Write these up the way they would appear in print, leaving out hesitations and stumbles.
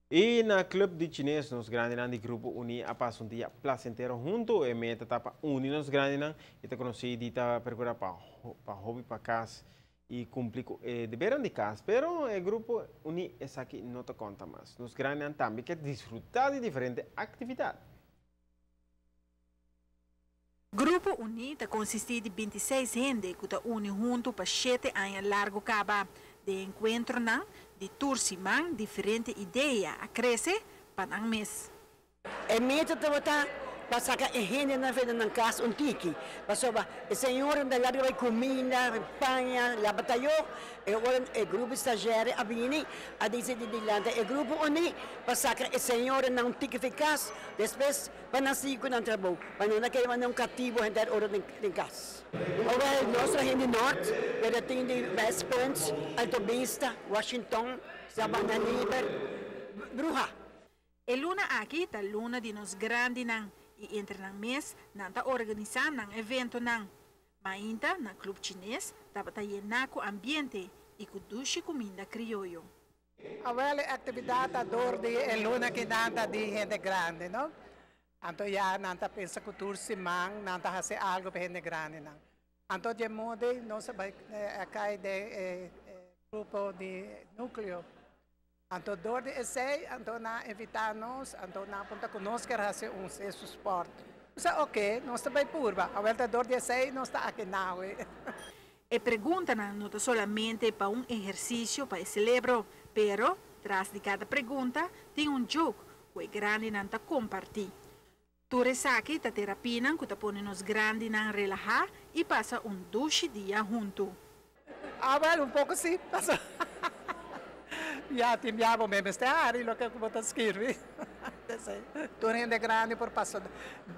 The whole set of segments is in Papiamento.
I na Club di Chines, nos grandinan di Grupo Uní a pasa un dia plasentero huntu. E meta ta pa uni nos grandinan i ta konosí di ta perkurá pa pa hopi pa kas i kumpli ku e debernan di kas. Pero e Grupo Uní esaki no ta konta mas. Nos grandinan tambe ke disfrutá di diferente aktividat. Grupo Uní ta konsistí di 26 hende ku ta uni huntu pa 7 aña largu kaba. Den enkuentronan di tur siman, diferente idea a krese pa nan mes. E meta tabata pa saka e hendenan for di nan kas un tiki. Pasobra e señornan ta laga bai kuminda, paña, laba tayó. E ora e grupo stagiario a bini, a disidí di lanta e Grupo Uní pa saka e señornan un tiki for di kas. Despues pa nan sigui ku nan trabou, pa nan no keda manera un katibu henter ora den kas. Awel, nos ta hende nort, pero tin di West Punt, Alto Vista, Washington, Sabana Liber, Bruha. E luna aki ta luna di nos grandinan i entre nan mes nan ta organisá nan eventonan. Mainta na Club Chines tabata yená ku ambiente i ku dushi kuminda krioyo. Awel, e aktividat ta dor di e luna ku nan ta di hende grandi, no? Anto ya nan ta pensa ku tur siman nan ta hasi algu pa hende grandinan. Anto di moda nos a kai den e grupo di núkleo. Anto dor di esei, anto nan invitá nos, anto nan puntra ku nos ke hasi un sesu sport. Sa ok, nos ta bai purba. Awel, ta dor di esei nos ta aki awe. E preguntanan no ta solamente pa un ehersisio pa e serebro, pero tras di kada pregunta tin un joke ku e grandinan ta kompartí. Tur esaki ta terapianan ku ta pone nos grandinan relahá i pasa un dushi dia huntu. Ah, well, un poko si. Ya, tin biaha bo mes ta hari loke bo ta skirbi. Tur hende grandi por pasa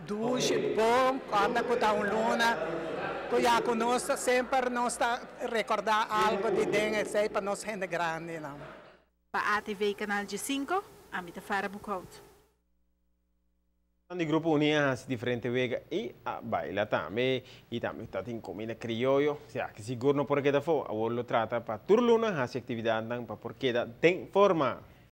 dushi, bon, kòrda ku ta un luna. Ku ya ku nos semper nos ta rekordá algu di den esei pa nos hende grandinan. Pa ATV Kanal 5, ami ta Farah Boekhout. Di Grupo Uní a hasi diferente wega i a baila tambe i tambe tabatin kuminda krioyo. Osea, ku sigur no por keda afó. Awor lo trata pa tur luna hasi aktividatnan pa por keda den forma.